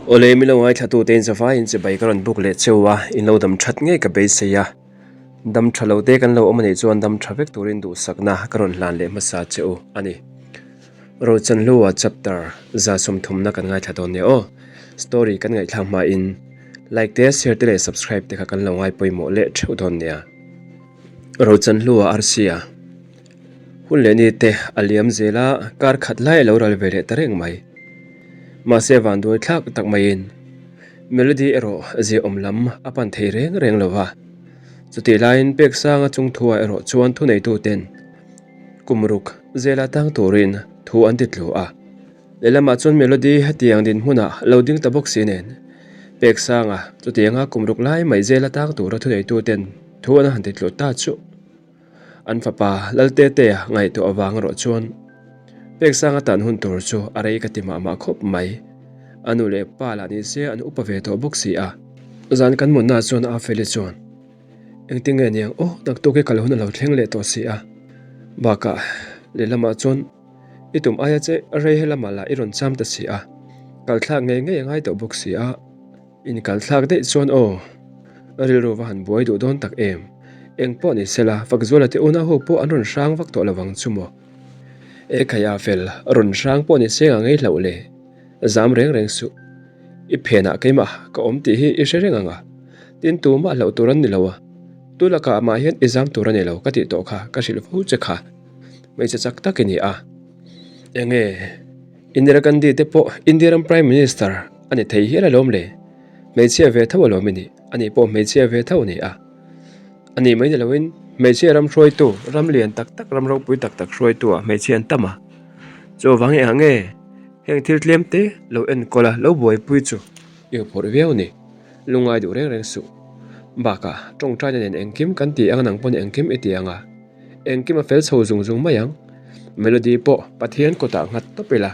Awle milo ngaithlatute in zavaiin chibai ka rawn buk leh cheu a, in lo dam that ngei ka beisei a. Dam tha lo te kan lo awm a nih chuan dam tha vek turin duhsakna ka rawn hlan leh hmasa che u a ni. Rochanhlua chapter 30na kan ngaithla dawn nia aw. Story kan ngaihthlak hmain like te, share te leh subscribe te kha kan lo ngai pawimawh leh theuh dawn nia. Rochanhlua Arsia Hun leh ni te a liam zel a, kar khat lai a lo ral ve leh ta reng mai. Mahse vanduai thlak tak maiin Melody erawh ziaawm lam a pan thei reng reng lo va. Chutih laiin Peksanga chungthua erawh chuan thuneituten kum ruk zela tang turin thu an ti tlu a. Lehlamah chuan Melody hetiang dinhmunah lo ding ta bawk si nen Peksanga chutianga kum ruk lai mai zela tang tura thuneituten thu an han ti tlu ta chu. An fapa Laltetea ngaihtuah avang erawh chuan Peksanga tan hun tur chu a rei ka ti mah mah khawp mai. A nu leh pa lah ni se an upa ve tawh bawk si a. Zan kan mutnaah chuan Afeli chuan, Engtin nge niang aw, naktuk hi kal hun a lo thleng leh tawh si a. Bakah lehlamah chuan i tum aia che rei helamah lah i rawn cham ta si a, kal thlak ngei ngei a ngai tawh bawk si a. Inkal thlak daih chuan aw, rilru va han buai duh dawn tak em? Eng pawh ni sela, Fakzuala te unau ho pawh an rawn hrang vak tawh lovang chu maw? E khai a fel, rawn hrang pawh ni seng a ngei hlauh le. Zam reng reng suh. I phenah keimah ka awm tih hi i hre reng ang a. Tin tumah hlauh tur an ni lo a. Tu lakah mah hian i zam tur a ni lo ka tih tawh kha ka hrilh fo che kha. Hmeichhe chak tak i ni a. Enge Indira Gandhi te pawh India ram Prime Minister a ni thei hial alawm le. Hmeichhia ve tho alawm i nih, ani pawh hmeichhia ve tho a ni a. A nih mai ni loin hmeichhia ram hruaitu, ram lian tak tak, ram ropui tak tak hruaitu ah hmeichhia an tam a. Chuvang eng ang nge heng thil tlem te lo enkawl a, lo buaipui chu i huphurh viau a ni. Lungngai duh reng reng suh. Bakah tawngtaina nen engkim kan ti ang nang pawn engkim i ti ang a. Engkim a fel chho zung zung mai ang. Melody pawh Pathian kawtah nghat tawp ila.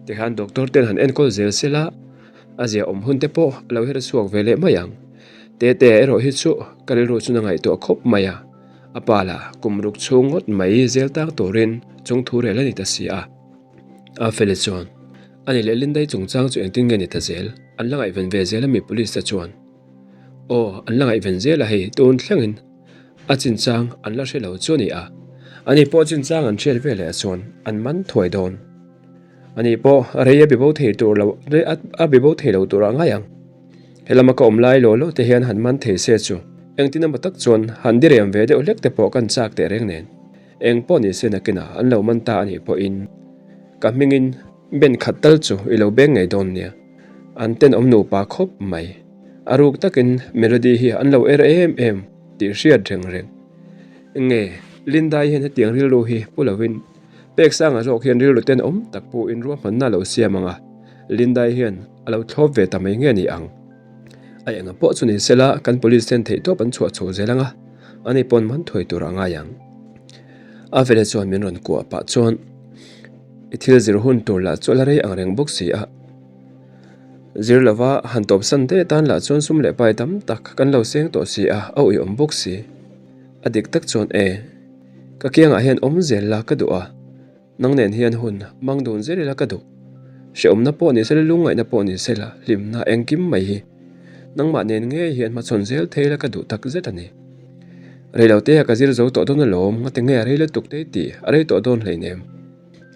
Tikhan doctor ten han enkawl zel sela, a zia awm hun te pawh a lo her chhuak ve leh mai ang. Tetea erawh hi chu ka rilru chun a ngaihtuah khawp mai a, a pa lah kum ruk chhung ngawt mai zel tang turin chung thu rel a ni ta si a. A feli chuan, Ani leh Lindai chungchang chu engtin nge ni ta zel? An la ngaihven ve zel ami police te chuan? Aw, an la ngaihven zel a hei, tun thlengin a chinchang an la hre lo chu a ni a, ani pawh chinchang an hriat ve leh chuan an man thuai dawn. Ani pawh rei a bibo thei tur lo rei a bibo thei lo tur a ngai ang. Helama ka awm lai law law te hian han man thei se chu engtin emaw tak chuan han direm ve deuh hlek te pawh kan chak teh reng nen. Eng pawh ni se nakinah an lo man ta anih pawhin ka hmingin ben khat tal chu i lo beng ngei dawn nia. An tenawm nupa khawp mai. A ruk takin Melody hi an lo er em em tih hriat reng reng. Nge Linda-i hian hetiang rilru hi pu lovin Peksanga zawk hian rilru tenawm tak pawhin ruahmanna a lo siam ang a, Lindai hian a lo thlawp ve ta mai nge ni ang. A enga pawh chu ni sela kan police ten theihtawp an chhuah chho zel ang a, ani pawn man thuai tur a ngai ang. A vele chuan min rawn kuah pah chuan i thil zir hun tur lah chu a la rei ang reng bawk si a. Zir lova han tawpsan te tan lah chuan sum leh pai tam tak kan lo seng tawh si a, a uiawm bawk si. A dik tak chuan e. Ka kiangah hian awm zel la ka duh a, nang nen hian hun mang dun zel ila ka duh. Hrehawmna pawh ni sela, lungngaihna pawh ni sela, hlimna engkim mai hi nangmah nen ngei hian hmachhawn zel thei la ka duh tak zet a ni. Reilotea ka zir zo tawh dawn alawm, ngati nge a rei lutuk tei tih a rei tawh dawn hleinem.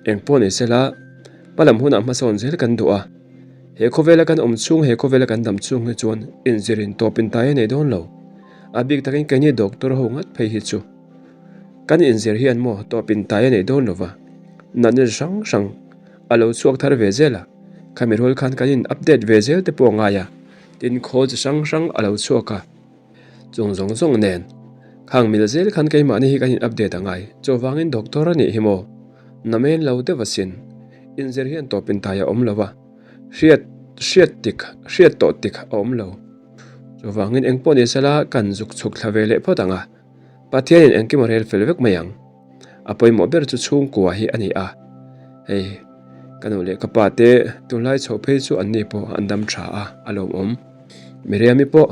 Eng pawh ni sela, hmalam hunah hmasawn zel kan duh a, he khawvela kan awm chhung, he khawvela kan dam chhung hi chuan inzirin tawpin tai a nei dawn lo. A bik takin keini doctor ho ngat phei hi chu. Kan inzir hian maw tawp in tai a nei dawn lova, natna chi hrang hrang a lo chhuak thar ve zel a, khami rual khan kan in update ve zel te pawh a ngai a, tin khawl chi hrang hrang a lo chhuak a, chung zawng zawng nen khang mil zel khan keimahni hi kan in update a ngai, chuvangin doctor a nih hi maw namen lo deuh asin, inzir hian tawp in tai a awm lova, hriat hriat tik hriat tawh tik a awm lo, chuvangin engpawh ni sela kan zuk chhuk thla ve leh phawt ang a. Pathianin engkim a rel fel vek mai ang. A pawimawh ber chu chhungkua hi a ni a. Hei, ka nu leh ka pa te tunlai chhoh phei chu an ni pawh an dam tha a, a lawmawm. Miriami pawh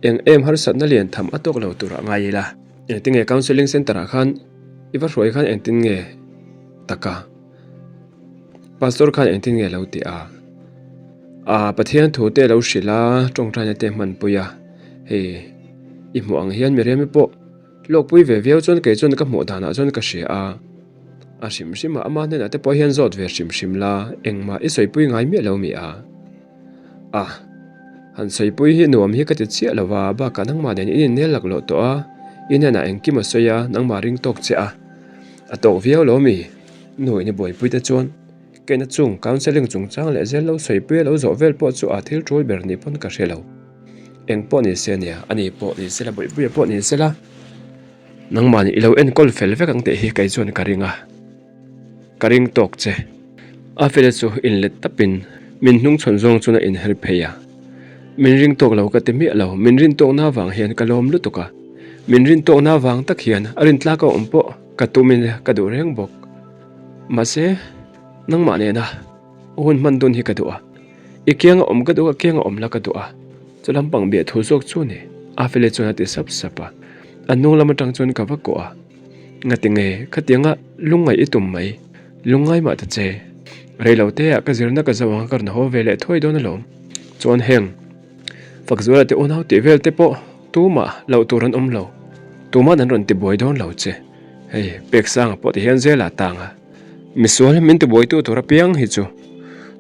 eng em harsatna lian tham a tawk lo tur a ngai ila. Engtin nge counselling centre ah khan i va hruai khan engtin nge taka? Pastor khan engtin nge lo ti a? A Pathian thu te lo hrilh a, tawngtaina te hmanpui a, hei i hmuh ang hian Miriam-i pawh hlawkpui ve viau chuan kei chuan ka hmuh danah chuan ka hria a, a hrim hrim a, ama hnenah te pawh hian zawt ve hrim hrim la, engmah i sawipui ngai miah lo mi a? A, han sawipui hi nuam hi ka ti chiah lo va, bakah nangmah nen in innel laklawh tawh a, i hnenah engkim a sawi a, nangmah ring tawk che a, a tawk viau lo mi? Nu in i buaipui te chuan. Keina chung counselling chungchang leh zel lo sawipui a lo zawh vel pawh chu a thil tul ber ni pawn ka hre lo. Eng pawh ni se nia, ani pawh ni sela, Bawihpuia pawh ni sela, nangmahni i lo enkawl fel vek ang tih hi kei chuan ka ring a, ka ring tawk che. A fela chu inlet tapin min hnungchhawn zawng chuan a inher phei a. Min ring tawk lo ka ti miah lo, min rin tawkna avang hian ka lawm lutuk a, min rin tawkna avang tak hian a rintlak a awm pawh ka tumin ka duh reng bawk. Mahse, nangmah nena hun hman dun hi ka duh a, i kianga awm ka duh a, kianga awm la ka duh a, chu lampang biah thu zawk chu ni, Afele chuan a ti sap sap a, a hnung lam atang chuan ka va kawh a, Ngati nge khatianga lungngaih i tum mai, lungngai mah ta che, reilo te ah ka zirna ka zo ang a ka rawn haw ve leh thuai dawn alawm, chuan heng Fakzuala te unau tih vel te pawh tumah loh tur an awm lo, tuman an rawn ti buai dawn lo che. Hei, Peksanga pawh ti hian zela tang a, misual min tibuaitu tur apiang hi chu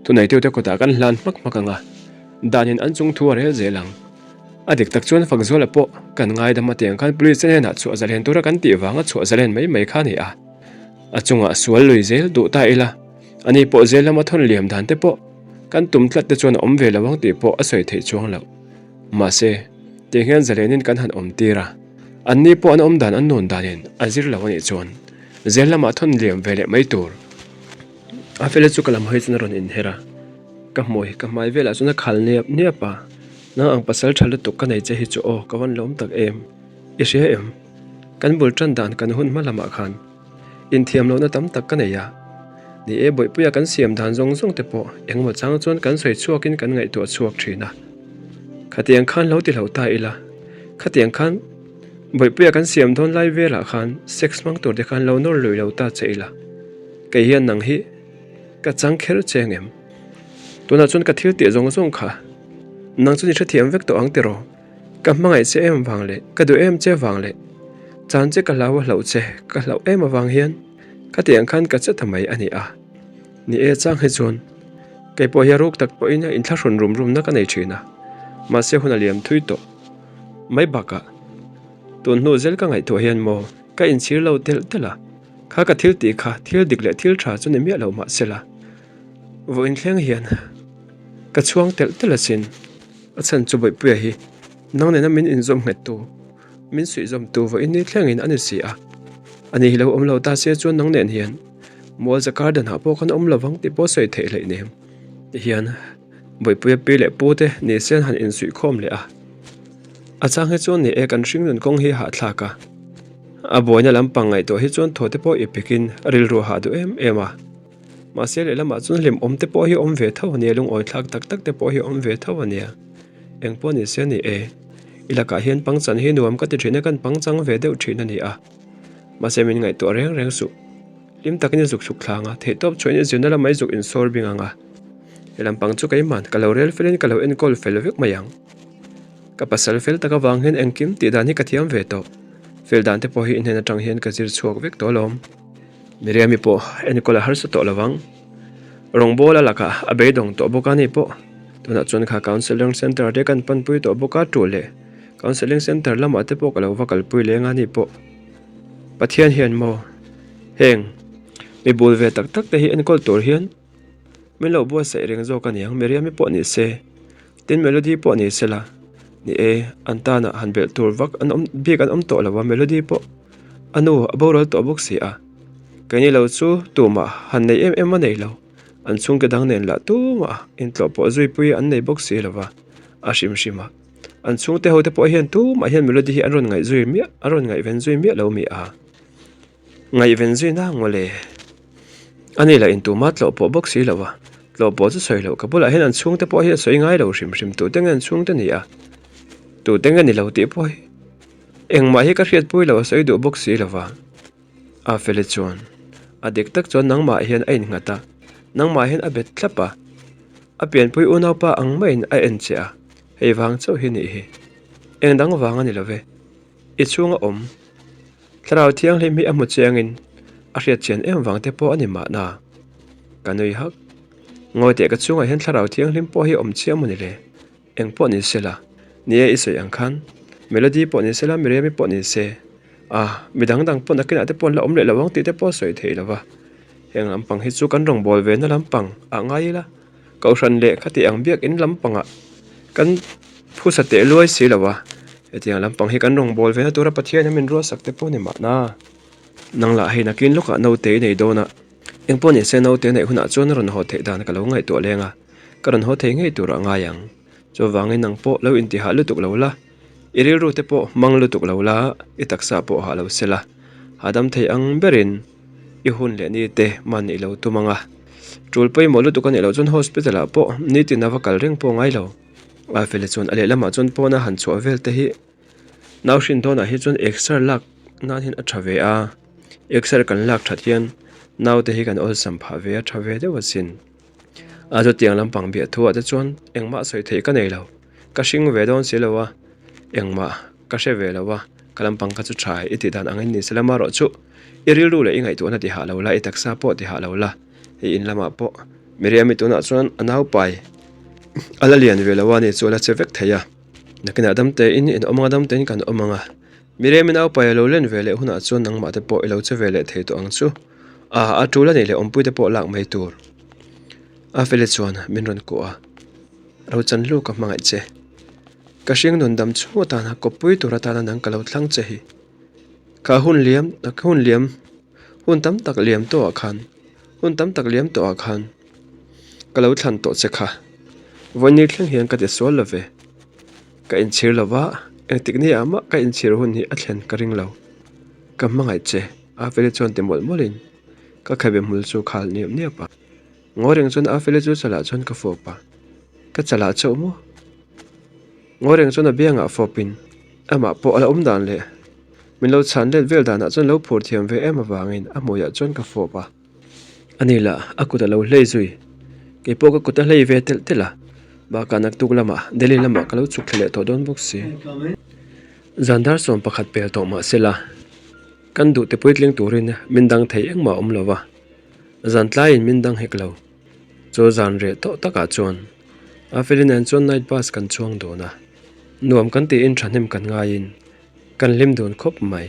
thuneitute kutah kan hlan hmak hmak ang a, danin an chung thu a rel zel ang. A dik tak chuan Fakzuala pawh kan ngaidam a tiang khan police te hnenah chhuah zalen tura kan tih vanga chhuah zalen mai mai kha a ni a, a chungah sual lui zel duh ta ila, ani pawh zel lama thawn liam dan te pawh kan tum tlat te chuan a awm ve lo ang tih pawh a sawi theih chuang loh. Mahse, tiang hian zalenin kan han awm tir a. An ni pawh an awm dan an nun danin a zir lo a nih chuan zel lamah thawn liam ve leh mai tur. A fela chu ka lam hawi chuan a rawn inher a, ka hmui ka hmai velah chuan a khal niap niap a, Nang ang pasal tha lutuk ka nei che hi chu aw ka van lawm tak em, i hria em? Kan bul tan dan kan hun hma lamah khan inthiam lohna tam tak ka nei a, ni e bawihpuia kan siam dan zawng zawng te pawh engemaw chang chuan kan sawi chhuakin kan ngaihtuah chhuak thin a. Khatiang khan lo ti lo ta ila, khatiang khan Bawihpuia kan siam dawn lai velah khan sex hmang tur te khan lo nawr lui lo ta che ila, kei hian nang hi ka chang kher che ang em? Tunah chuan ka thil tih zawng zawng kha nang chuan i hrethiam vek tawh ang tiraw? Ka hmangaih che em vang leh ka duh em che vang leh chan che ka hlau a hlauh che ka hlauh em avang hian khatiang khan ka che ta mai a ni a. Ni e chang hi chuan kei pawh hi a ruk tak pawhin a inthlahrun rum rumna ka nei thin a, mahse hun a liam thui tawh mai bakah tun hnu zel ka ngaihtuah hian maw ka inchhir lo telh telh a, kha ka thil tih kha thil dik leh thil tha chu ni miah lo mahsela vawiin thleng hian ka chhuang telh telh asin. A chhan chu Bawihpuia hi nang nena min inzawm nghet tu, min suihzawm tu vawiin ni thlengin a ni si a, ani hi lo awm lo ta se chuan nang nen hian Mualza Garden ah pawh khan awm lovang tih pawh sawi theih hleih nem ti hian Bawihpuia pi leh pu te ni se an han insuihkhawm leh a. A chang hi chuan ni e kan hringnun kawng hi hahthlak a, a buaina lampang ngaihtuah hi chuan thaw te pawh i pekin rilru a hah duh em em a. Mahse lehlamah chuan hlimawm te pawh hi awm ve tho a nia, lungawi thlak tak tak te pawh hi awm ve tho a nia. Eng pawh ni se ni e, i lakah hian pangchan hi nuam ka ti thin a, kan pangchang ve deuh thin a ni a. Mahse min ngaihtuah reng reng suh. Hlim takin i zuk chhuk thlang a, theihtawp chhuahin i zirna lamah i zuk insawr bing ang a. He lampang chu keimahn ka lo rel felin ka lo enkawl fel vek mai ang. Ka pasal fel tak avang hian engkim tih dan hi ka thiam ve tawh. Fel dan te pawh hi i hnen atang hian ka zir chhuak vek tawh alawm. Miriami pawh enkawl a harsa tawh lovang. Rawngbâwl a lakah a beidawng tawh bawk a ni pawh. Tunah chuan kha counselling centre te kan panpui tawh bawk a, ṭul leh counselling centre lamah te pawh ka lo va kalpui leng a ni pawh. Pathian hian maw heng mi bul ve tak tak te hi enkawl tur hian min lo buatsaih reng zawk a niang. Miriami pawh ni se, tin Melody pawh ni sela, ni e, an tanah han belh tur vak an awm bik an awm tawh lo a, Melody pawh. A nu a boral tawh bawk si a, keini lo chu tumah han nei em em a nei lo, an chhungte dang nen lah tumah intlawh pawh zuipui an nei bawk si lo va, a hrim hrim a, an chhungte ho te pawh hian tumah hian Melody hi an rawn ngaih zui miah an rawn ngaihven zui miah lo mi a, ngaihven zui na ang mawle, a ni lah in tumah tlawh pawh bawk si lo va, tlawh pawh chu sawi loh ka bulah hian an chhungte pawh hi a sawi ngai lo hrim hrim tute nge an chhungte ni a, tute nge ni lo tih pawh hi. Engmah hi ka hriatpui lo a sawi duh bawk si lova. A feli chuan, A dik tak chuan nangmah hian a innghat a, nangmah hian a bet thlap a. A pianpui unaupa ang maiin a en che a, hei vang chauh hi nih hi. Eng dang vang a ni lo ve. I chhunga awm. Thlarau Thianghlim hi a hmu chiangin a hriat chian em vang te pawh a ni mahna. Ka nui hak. Ngawi teh ka chhungah hian Thlarau Thianghlim pawh hi awm chiang maw ni le? Eng pawh ni se la, ni e i sawi ang khan Melody pawh ni se la, Miriam-i pawh ni se, ah, mi dang dang pawh nakinah te pawh an la awm leh lo ang tih te pawh a sawi thei lo va. Heng lampang hi chu kan rawngbâwl ve na lampang ah ngai ila, Kohhran leh khati ang biakin lampangah kan phusa teh luai si lo a, hetiang lampang hi kan rawngbâwl ve na tura Pathian a min ruahsak te pawh ni mahna. Nang lah hei nakin lawkah naute i nei dawn a, eng pawh ni se naute neih hunah chuan a rawn haw theih dan ka lo ngaihtuah leng a. Ka rawn haw thei ngei tur a ngai ang. Chuvangin nang pawh lo intihah lutuk lo la, i rilru te pawh hmang lutuk lo la, i taksa pawh hah lo se la, hahdam thei ang berin i hun leh ni te man i lo tum ang a. Tul pawimawh lutuk a nih loh chuan hospital ah pawh nitin a va kal reng pawh ngai lo. A fele chuan a lehlamah chuan pawna han chhuah vel te hi nau hrin dawnah hi chuan exer lak nan hian a tha ve a, exer kan lak that hian naute hi kan awlsam phah ve a tha ve deuh asin. A chutiang lampang biah thu ah te chuan engmah sawi theih ka nei lo, ka hring ve dawn si lo a, engmah ka hre ve lo a, ka lampang kha chu tha i tih dan angin ni se la marawh chu i rilru leh i ngaihtuahna ti hah lo la, i taksa pawh ti hah lo la, i in lamah pawh Miriam-i tunah chuan a naupai a la lian ve lo a ni chu a la che vek thei a, nakinah damte in in awm ang a damte in kan awm ang a, Miriam-i naupai a lo len ve leh hunah chuan nangmah te pawh i lo che ve leh thei tawh ang chu. A, a tul a nih leh awmpui te pawh lak mai tur. A feli chuan min rawn kuah a, Rochan lu ka hmangaih che. Ka hring nun dam chhung atana kawppui tur atana nang ka lo thlang che hi. Kha hun liam, hun liam, hun tam tak liam tawhah khan, hun tam tak liam tawhah khan ka lo thlan tawh che kha. Vawini thleng hian ka ti sual lo ve. Ka inchhir lo va, engtik ni ah mah ka inchhir hun hi a thlen ka ring lo. Ka hmangaih che. Afeli chuan ti mawlh mawlhin ka khabe hmul chu khal niap niap a. Ngawi reng chuan Afeli chu chalah chuan ka fawp a, ka chalah chauh maw? Ngawi reng chuan a biangah fawpin amah pawh a la awm dan leh min lo chhan let vel danah chuan lo phur thiam ve em avangin a hmuiah chuan ka fawp a. Ani lah a kut a lo hlei zui, kei pawh ka kut a hlei ve telh telh a, bakah naktuk lamah Delhi lamah ka lo chhuk thla leh tawh dawn bawk si. Zan dar 11 pel tawh mah sela. Kan duh te puitling turin min dang thei engmah awm lo va, zan tlaiin min dang hek lo. Chu zan reh tawh takah chuan Afeli nen chuan night bus kan chuang dun a, nuam kan tiin thahnem kan ngaiin kan hlim dun khawp mai.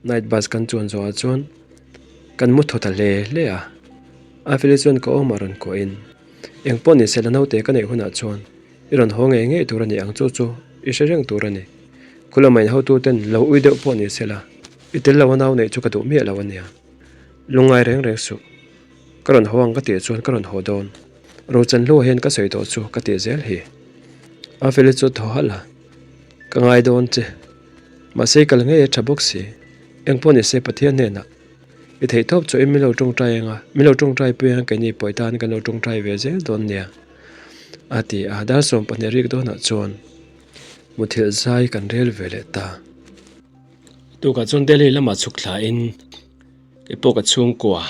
Night bus kan chuan zawhah chuan kan mu thaw ta hle hle a, Afeli chuan ka awmah rawn kuahin, Engpawh ni se la naute ka neih hunah chuan I rawn haw ngei ngei tur a ni ang chu chu i hre reng tur a ni. Khulamain hotuten lo ui deuh pawh ni sela, i tel lo a nau neih chu ka duh miah lo a nia. Lungngai reng reng suh. Ka rawn haw ang ka tih chuan ka rawn haw dawn. Rochan hluah hian ka sawi tawh chu ka tih zel hi. Afeli chu thaw halh a, Ka ngai dawn che. Mahse i kal ngei a tha bawk si. Engpawh ni se Pathian hnenah i theih tawp chu in min lo tawngtai ang a, min lo tawngtai pui ang keini pawh i tan kan lo tawngtai ve zel dawn nia. A ti a, dar 12 rik dawnah chuan muthilh zai kan rel ve leh ta. Tukah chuan Delhi lamah chhuk thlain kei pawh ka chhungkua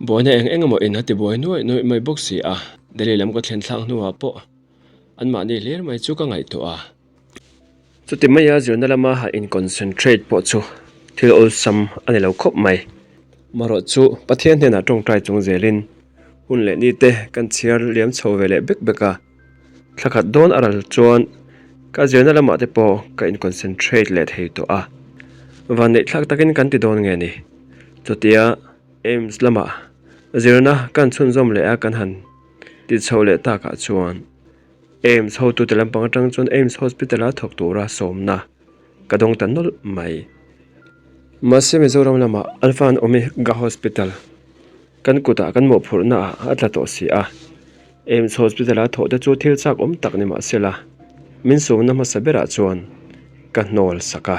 buaina eng eng emaw in a ti buai nuaih nuaih mai bawk si a, Delhi lam ka thlen thlak hnuah pawh anmahni hlir mai chu ka ngaihtuah a. Chuti maia zirna lama han in concentrate pawh chu thil awlsam a ni lo khawp mai. Marawh chu Pathian hnenah tawngtai chung zelin hun leh ni te kan chhiar liam chho ve leh bek bek a. Thla khat dawn a ral chuan ka zirna lamah te pawh ka in concentrate leh thei tawh a. Vanneih thlak takin kan ti dawn nge ni. Chutia AIMS lamah zirna kan chhunzawm leh a kan han ti chho leh takah chuan. AIMS hotute lampang atang chuan AIMS Hospital a thawk tura sawmna ka dawng ta nawlh mai. Mahse Mizoram lamah Alpha and Omega Hospital kan kutah kan mawhphurhna ah a tla tawh si a. AIMS Hospital a thawh te chu thil chak awm tak ni mahsela min sawmna hmasa berah chuan ka hnawl sak a.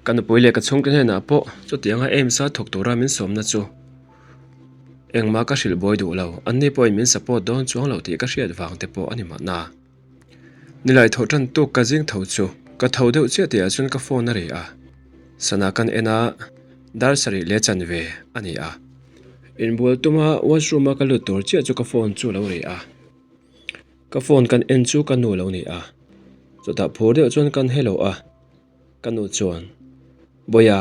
Ka nupui leh ka chhungte hnenah pawh chutianga AIMS a thawk tura min sawmna chu Engmah ka hrilh buai duh lo, anni pawhin min support dawn chuang lo tih ka hriat vang te pawh a ni mahna. Nilai tho tan tuk ka zing tho chu ka tho deuh chiah tihah chuan ka phone a ri a, sana kan en a, dar sarih leh chanve a ni a. Inbual tuma washroom a ka lut tur chiah chu ka phone chu a lo ri a. Ka phone kan en chu ka nu lo ni a, chutah phur deuh chuan kan hello a, ka nu chuan, Bawiha,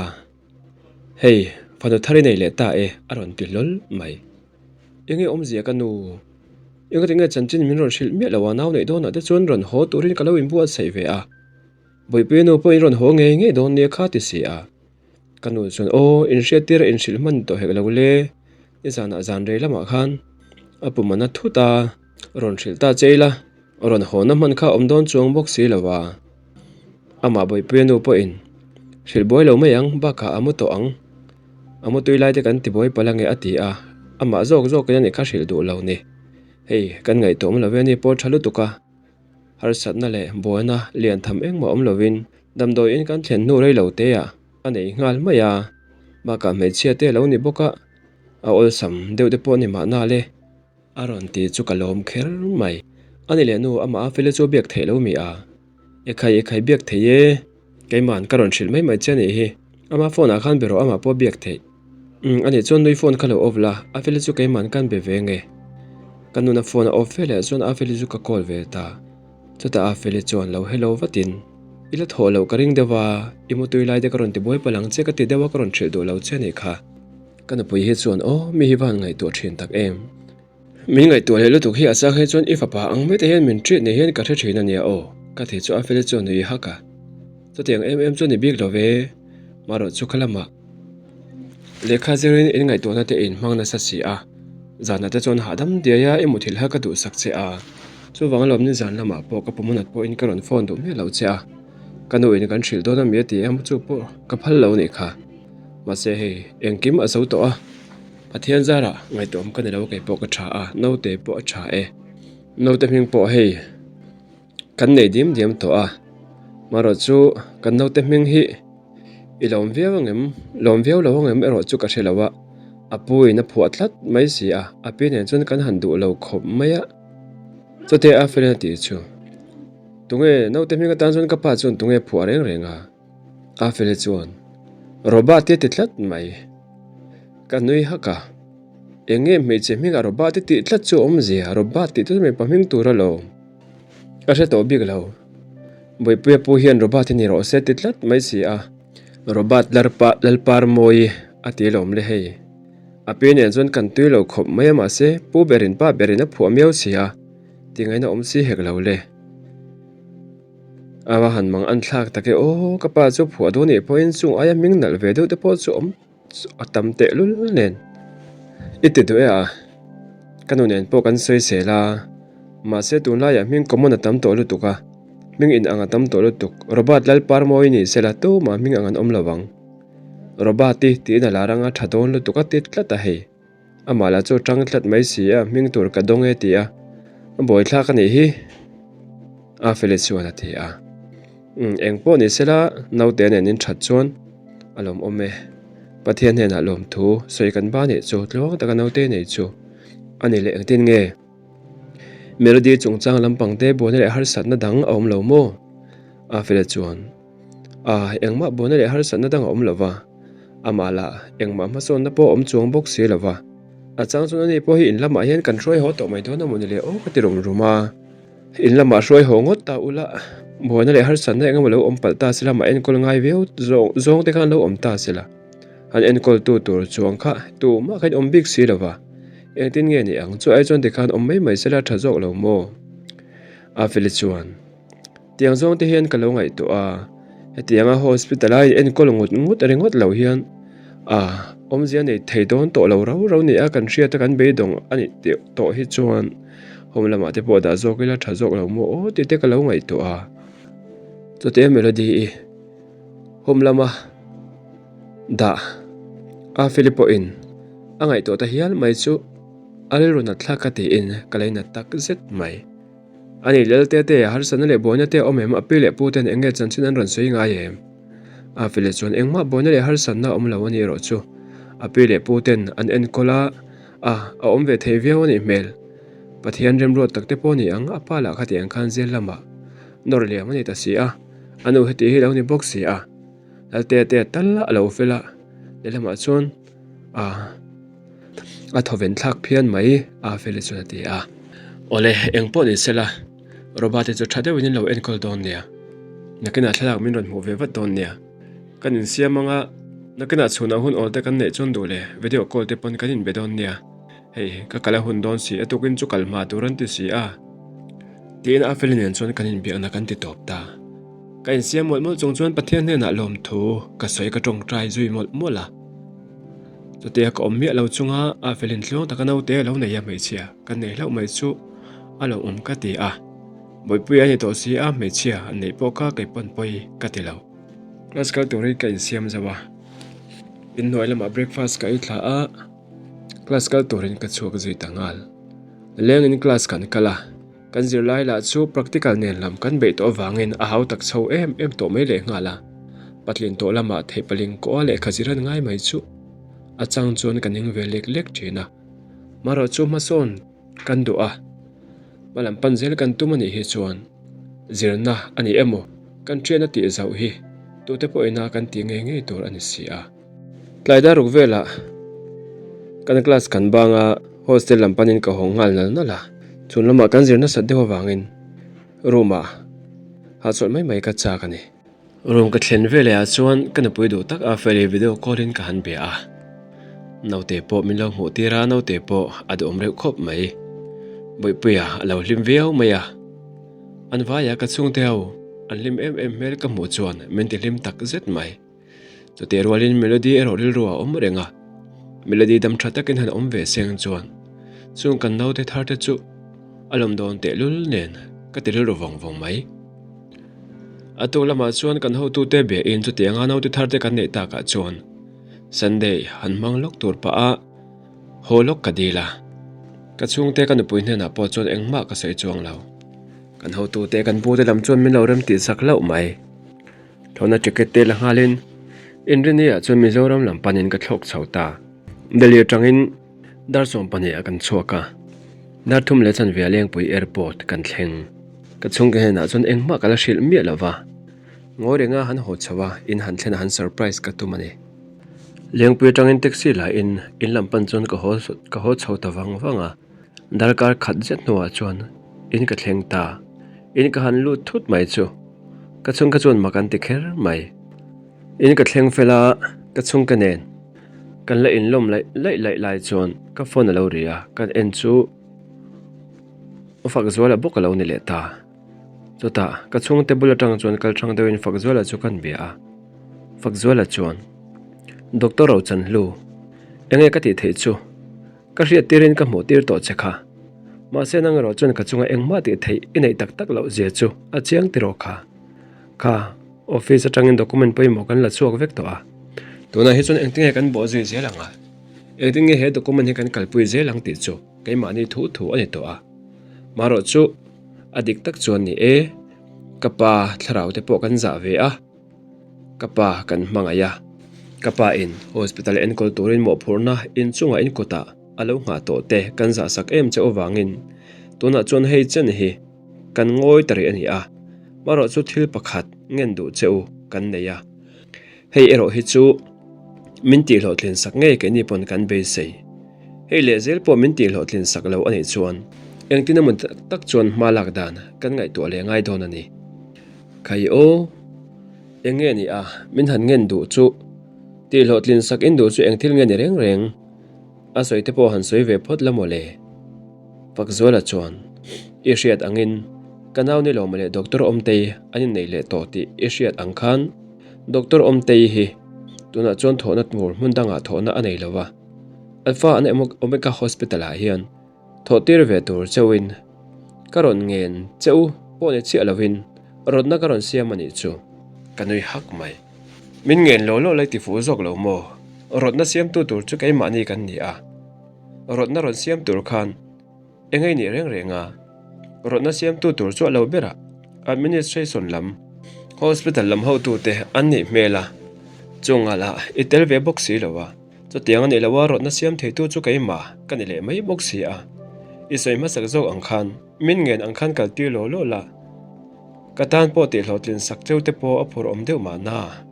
hei fanu thar i nei leh ta e a rawn ti hlawl mai. Enge awmzia ka nu? Engati nge chanchin min rawn hrilh miah lo a, nau neih dawnah te chuan rawn haw turin ka lo inbuatsaih ve a, Bawihpuia nu pawhin rawn haw ngei ngei dawn nia kha ti si a. Ka nu chuan, Aw, inhriattir a inhrilh hman tawh hek lo le, nizanah zan rei lamah khan a pum a na thut a, rawn hrilh ta che ila, rawn hawna hman kha a awm dawn chuang bawk si lo a. Amah Bawihpuia nu pawhin, Hrilh buai lo mai ang, bakah a mu tawh ang, a mu tui lai te kan ti buai palh ange a ti a, amah zawk zawkin a nih kha hrilh duh lo ni. Hei, kan ngaihtuah awm lo ve a ni pawh tha lutuk a. Harsatna leh buaina lian tham engmah awm lovin damdawiin kan thlen hnu rei lo te ah a nei nghal mai a, bakah hmeichhia te a lo ni bawk a, a awlsam deuh te pawh a ni mahna le. A rawn ti chu ka lawm kher mai. A ni leh nu amah a fela chu a biak theih lo mi a, Ekhai ekhai biak thei e, keima'n ka rawn hrilh mai mai che a nih hi, ama phone ah khan be rawh amah pawh a biak theih. Umm a nih chuan nui phone kha lo off la, Afeli chu keima'n kan be ve nge. Ka nuna phone a off ve leh chuan Afeli chu ka call ve ta. Chutah Afeli chuan lo hello vatin, I la thawh loh ka ring deuh a, i mutui lai te ka rawn ti buai palh ang che ka ti deuh a ka rawn hrilh duh lo che a nih kha. Ka nupui hi chuan aw mi hi va han ngaihtuah thin tak em. Min ngaihtuah leh lutuk hi a chang hi chuan i fapa ang mai te hian min treat ni hian ka hre thin a nia aw, ka ti chu Afeli chuan nui hak a. Chutiang em em chu ni bik lo ve, marawh chu kha lamah. Lehkha zirin in ngaihtuahna te in hmang nasa si a, zanah te chuan hahdam diai a i muthilh kha ka duhsak che a, chuvang alawm ni zan lamah pawh ka pumhunat pawhin ka rawn phone duh miah lo che a, ka nu in kan hrilh dawn a mi a ti em chu pawh ka phal lo nih kha. Mahse hei engkim a zo tawh a, Pathian zarah ngaihtuahawm ka ni lo kei pawh ka tha a, naute pawh a tha e, naute hming pawh hei kan nei diam diam tawh a, marawh chu kan naute hming hi i lawm viau ang em, lawm viau lo ang em erawh chu ka hre lo a, a pu in a phuah tlat mai si a, a pi nen chuan kan han duh lo khawp mai a, chutah a felin a tih chu, tunge naute hming atan chuan ka pa chuan tunge phuah reng reng a, a feli chuan Robert te ti tlat mai, ka nui hak a. Eng nge hmeichhe hmingah Robert i tih tlat chu a awmzia, Robert tih chu mipa hming tur alawm. Ka hre tawh bik lo. Bawipuia pu hian Robert hi ni rawh se ti tlat mai si a. Robert Larpa Lalparmawi a ti alawm le hei. A pi nen chuan kan tui lo khawp mai a mahse pu berin pa berin a phuah miau si a, tingaihna awm si hek lo le. A va han mang an thlak tak e aw, ka pa chu phuah dawn nih pawhin chung aia hming nalh ve deuh te pawh chu awm. A tam teh lul nen i ti duh e a, ka nu nen pawh kan sawi sel a, mahse tunlaiah hming common a tam tawh lutuk a, hming in ang a tam tawh lutuk, Robert Lalparmawi ni sela tumah hming ang an awm lo ang, Robert-i tiin a lar anga tha dawn lutuk a ti tlat a hei. Amah lah chu tang tlat mai si a, hming tur ka dawng e ti a, a buaithlak a nih hi a Feli chuan a ti a. Umm eng pawh ni sela naute nen in that chuan a lawmawm e. Pathian hnenah lawmthu sawi kan ba nih chu tluang taka naute nei chu a ni leh engtin nge? Melody chungchang lampang te buaina leh harsatna dang a awm lo maw? A Feli chuan. A, engmah buaina leh harsatna dang a awm lo va, amah lah engmah hmasawnna pawh a awm chuang bawk si lo va. A chang chuan ani pawh hi in lamah hian kan hruai haw tawh mai dawn a mawni le aw ka ti rum rum a. In lamah hruai haw ngawt ta ula, buaina leh harsatna eng emaw lo awm palh ta sela, mah enkawl ngai viau zawng zawng te khan lo awm ta sela, han enkawl tu tur chuang kha tumah kha in awm bik si lo va, engtin nge ni ang chu ai chuan tikhan awm mai mai sela tha zawk lo maw? A feli chuan. Tiang zawng te hian ka lo ngaihtuah a, hetianga hospital a in enkawl ngut ngut ringawt lo hian a awmzia nei thei dawn tawh lo rau rau nia kan hriat a kan beidawng a nih tawh hi chuan home lamah te pawh dah zawk ila tha zawk lo maw aw tih te ka lo ngaihtuah a. Chutia Melody i home lama dah a Philip pawhin a ngaihtuah ta hial mai chu a rilru nat thlak ka tiin ka lei nat tak zet mai. A ni, Lelte te, harsatna leh buaina te a awm em? A pi leh pu ten eng nge chanchin an rawn sawi ngai em? A pi leh chuan engmah buaina leh harsatna a awm lo a ni erawh chu. A pi leh pu ten an enkawl a, a, a awm ve thei viau a nih hmel. Pathian remruat tak te pawh a ni ang, a pa lah khatiang khan zel lamah nawr liam a ni ta si a, a nu heti hi lo ni bawk si a. Lalte te tal a lo fel a, lehlamah chuan a. A thawven thlak phian mai a Feli chuan a ti a. Awle, eng pawh ni sela. Robert te chu tha deuhin in lo enkawl dawn nia. Nakinah thlalak min rawn hmuh ve vat dawn nia. Kan insiam anga nakinah chhunah hun awl te kan neih chuan duh le video call te pawn kan inbe dawn nia. Hei, ka kal a hun dawn si a tukin chu kal hma tur an ti si a. Tiin a feli nen chuan kan inbiakna kan ti tawp ta. Ka insiam mawlh mawlh chung chuan Pathian hnenah lawmthu ka sawi ka tawngtai zui mawlh mawlh a. Chutia ka awm miah lo chunga a felin tluang taka naute a lo nei a hmeichhia ka nei hlauh mai chu a lo awm ka ti a. Bawihpui a ni tawh si a hmeichhia an neih pawh kha kei pawn pawi ka ti lo. Class kal turin ka insiam zo a, inhnuai lamah breakfast ka ei thla a, class kal turin ka chhuak zui ta nghal. Lengin class kan kal a. Kan zirlai lah chu practical nen lam kan beih tawh avangin a hau tak chho em em tawh mai leh nghal a, patlin tawh lamah theih paling kawha lehkha zir an ngai mai chu a chang chuan ka ning ve lek lek thin a. Marawh chu hmasawn kan duh a, hma lam pan zel kan tum a nih hi chuan zirna a ni emaw kan thian a tih zauh hi tute pawhina kan tih ngei ngei tur a ni si a. Tlai dar ruk velah kan class kan bang a, hostel lam panin ka hawng nghal nal nal a, chhun lamah kan zir nasat deuh avangin room ah hahchawlh mai mai ka chak a ni. Room ka thlen veleh ah chuan ka nupui duh tak a Feli video call in ka han bia a, naute pawh min lo hmuh tir a, naute pawh a duhawm reuh khawp mai. Bawihpuia a lo hlim viau mai a, an vaia ka chhungte ho an hlim em em hmel ka hmuh chuan min ti hlim tak zet mai. Chutih rualin Melody erawh rilru a awm reng a, Melody dam tha takin han awm ve seng chuan chung kan naute thar te chu a lawm dawn tehlul nen ka ti rilru vawng vawng mai. A tuk lamah chuan kan hotute biain chutih anga naute thar te kan neih takah chuan Sunday han hmang lawk tur pah a haw lawk ka dil a, ka chhungte ka nupui hnenah pawh chuan engmah ka sawi chuang lo. Kan hotute kan pute lam chuan min lo rem tih zak hlauh mai. Thlawhna ticket te la nghalin Inrini ah chuan Mizoram lam panin ka thlawk chho ta. Delhi atangin dar 12 ah kan chhuak a, dar thum leh chanve ah Lengpui Airport kan thleng. Ka chhungte hnenah chuan engmah ka la hrilh miah lo va, ngawi renga han haw chho a, in han thlen a han surprise ka tum a ni. Lengpui atangin taxi la in in lam pan chuan ka haw ka haw chho ta vang vang a, darkar khat zet hnuah chuan in ka thleng ta. In ka han lut thut mai chu. Ka chhungka chuan mak an ti kher mai. In ka thleng fel a, ka chhungka nen kan la inlawm laih laih laih lai chuan ka phone a lo ri a, kan en chu Fakzuala bawk a lo ni leh ta. Chutah ka chhungte bul atang chuan kal hrang deuhin Fakzuala chu kan bia a. Fakzuala chuan, Doctor Rochanhlu, enge ka tih theih chu? Ka hriat tirin ka hmuh tir tawh che kha. Mahse nang erawh chuan ka chunga engmah tih theih i neih tak tak loh zia chu a chiang tiraw kha. Kha, office atangin document pawimawh kan la chhuak vek tawh a. Tunah hi chuan engtinge kan bawh zui zel ang a? Engtinge he document hi kan kalpui zel ang tih chu keimahni thu thu a ni tawh a. Marawh chu a dik tak chuan ni e, ka pa thlarau te pawh kan zah ve a. Ka pa kan hmangaih a, ka pa in hospital enkawl turin mawhphurhna inchungah in kutah a lo nghah tawh te kan zahsak em che avangin tunah chuan hei chen hi kan ngawi ta rih a ni a, marawh chu thil pakhat ngen duh che u kan nei a, hei erawh hi chu min tihhlawhtlin sak ngei keini pawn kan beisei. Hei leh zel pawh min tihhlawhtlin sak lo a nih chuan engtin emaw tak tak chuan hma lak dan kan ngaihtuah leh ngai dawn a ni. Khai aw, eng nge ni a, min han ngen duh chu, tih hlawhtlin sak in duh chu eng thil nge ni reng reng? A sawi te pawh han sawi ve phawt la maw le? Fakzuala chuan, I hriat angin, ka nau ni lo maw le Doctor Awmtei an innei leh tawh tih i hriat ang khan, Doctor Awmtei hi tunah chuan thawhna tur hmun dangah thawhna a nei lo va, Alpha and Omega Hospital ah hian Thawh tir ve tur cheuhin ka rawn ngen che u pawh ni chiah lovin rawtna ka rawn siam a nih chu. Ka nui hak mai. Min ngen lo lo lai ti fuh zawk lo maw? Rawtna siamtu tur chu keimahni kan ni a. Rawtna rawn siam tur khan eng ei nih reng reng a? Rawtna siamtu tur chu a lo ber a, administration lam, hospital lam hotute an nih hmel a, chungah lah i tel ve bawk si lo a. Chutiang a nih loh a rawtna siam theitu chu keimah ka ni leh mai bawk si a. I sawi hmasak zawk ang khan min ngen ang khan kal tir law law la. Ka tan pawh tih hlawhtlin sak cheu te pawh a phur awm deuh mahna.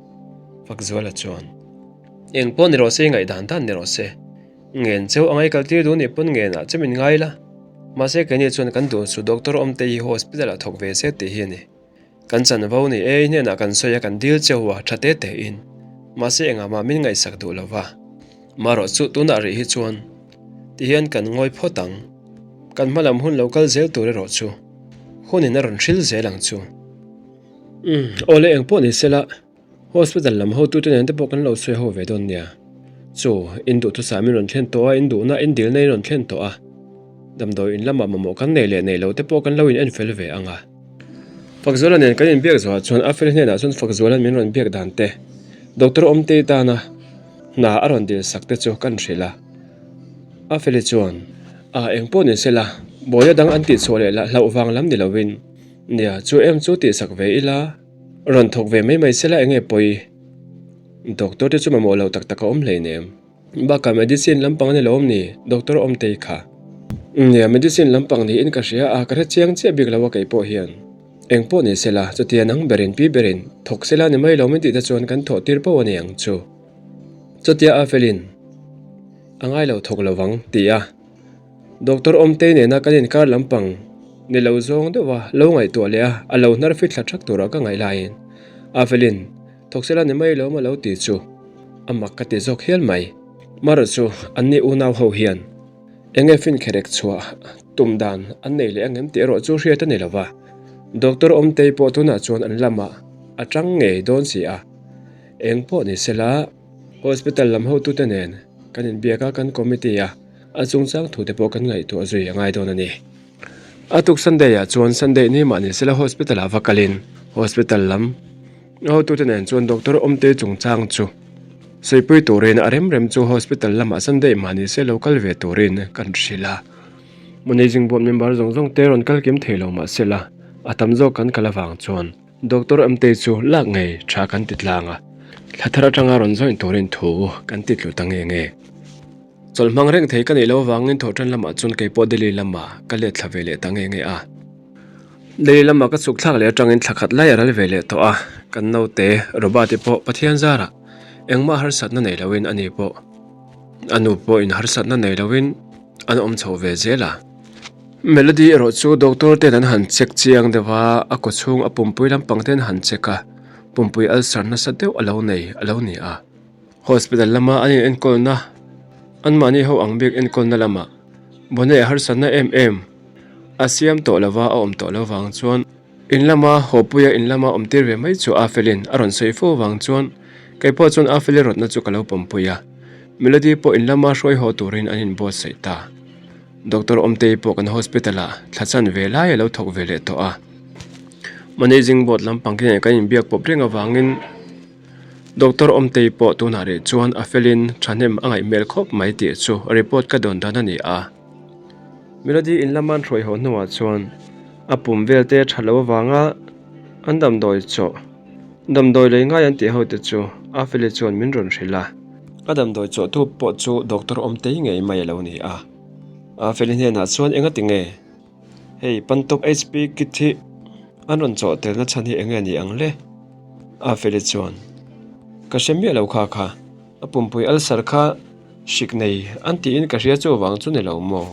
Fakzuala chuan, Eng pawh ni rawh se i ngaihdan dan ni rawh se. Ngen cheu angai kal tir duh nih pawn ngenah che min ngai la. Mahse keini chuan kan duh chu Doctor Awmte hi hospital ah thawk ve se tih hi a ni. Kan chanvo ni e, hnenah kan sawi a kan dil cheu a, tha te te in. Mahse engah mah min ngaihsak duh lo va. Marawh chu tunah rih hi chuan ti hian kan ngawi phawt ang. Kan hma lam hun lo kal zel tur erawh chu hunin a rawn hril zel ang chu. Umm, awle engpawh ni sela. Hospital lam hotute nen te pawh kan lo sawi ho ve dawn nia. Chu, in duhthusam in rawn thlen tawh a, in duhna, in dilna in rawn thlen tawh a. Damdawi in lamah mamawh kan nei leh nei lo te pawh kan lo in en fel ve ang a. Fakzuala nen kan inbiak zawhah chuan a fel hnenah chuan Fakzuala'n min rawn biak dan te, Doctor Awmtei tana hna a rawn dil sak te chu kan hrilh a. A feli chuan, A, eng pawh ni sela, bawia dang an tihchhuah leh lah hlauh vang lam ni lovin, nia, chu em chu tihsak ve ila, Rawn thawk ve mai mai sela enge pawi? Doctor te chu mamawh lo tak tak a awm hleinem. Bakah medicine lampang a ni lo awm ni doctor Awmtei kha. Nia medicine lampang niin ka hria a, ka hre chiang chiah bik lo a kei pawh hian. Eng pawh ni sela, chutia nang berin pi berin thawk sela ni mai lo min tih te chuan kan thawh tir poh a ni ang chu. Chutia a felin a ngai lo thawk lo vang ti a. Doctor Awmtei nena kan inkar lampang ni lo zawng deuh a lo ngaihtuah leh a, a lo hnar fit thla thak tura ka ngaih laiin Avelin Thawksela ni mai lawm a lo ti chu a mak ka ti zawk hial mai. Mara chu anni unau ho hian enge finkherek chhuah tum dan an nei leh angem tih erawh chu hriat a ni lo va, Doctor Awmtei pawh tunah chuan an lamah a tang ngei dawn si a, eng pawh ni sela Hospital lam hotute nen kan inbiak a, kan committee a. A chungchang thute pawh kan ngaihtuah zui a ngai dawn a ni. A tuk Sunday ah chuan Sunday ni mah ni sela hospital ah va kalin hospital lam a hotute nen chuan doctor Awmtei chungchang chu sawipuii turin a rem rem chu hospital lamah Sunday mah ni se lo kal ve turin kan hrilh a. Managing board member zawng zawng te rawn kal kim thei lo mah sela a tam zawk kan kal avang chuan Doctor Awmtei chu lak ngei tha kan ti tlang a, thla thar atanga rawn join turin thu kan ti tlu ta nge nge. Chawlh hmang reng thei ka neih loh avangin thawhṭan lamah chuan kei pawh Delhi lamah ka let thla ve leh ta nge nge a. Delhi lamah ka chhuk thlak leh atangin thla khat lai a ral ve leh tawh a, kan naute Robert-i pawh Pathian zarah engmah harsatna nei loin ani pawh a nu pawhin harsatna nei loin an awm chho ve zel a. Melody erawh chu doctor ten an han check chiang deuh a, a kawchhung a pumpui lampang ten han check a, pumpui ulcer nasa deuh a lo nei a lo ni a. Hospital lama an inenkawlna, anmahni ho ang bik enkawlna lamah Bonnet harsatna em em a siam tawh lova a awm tawh lo vang chuan in lama hawpuia in lama awm tir ve mai chu Afelin a rawn sawi fo vang chuan kei pawh chuan Afeli rawtna chu ka lo pawmpui a, Melody pawh in lama hruai haw turin an inbuatsaih ta. Doctor Awmtei pawh kan hospital ah thla chan ve lai a lo thawk ve leh tawh a, Managing board lampang te nen kan inbiak pawp reng avangin, Doctor Awmtei pawh tunah rih chuan a felin thahnem a ngaih hmel khawp mai tih chu report ka dawn dan a ni a. Melody in lama an hruai haw hnuah chuan a pum vel te tha lo avanga an damdawi chawh damdawi lei ngai an tih ho te chu a feli chuan min rawn hrilh a. A damdawi chawh tu pawh chu Doctor Awmtei ngei mai a lo ni a. A feli hnenah chuan engati nge? Hei Pantop HP kit hi an rawn chawh telna chhan hi eng nge ni ang le? A feli chuan ka hre miah lo kha kha a pumpui ulcer kha hrik nei an tiin ka hria chu vang chu ni lo maw?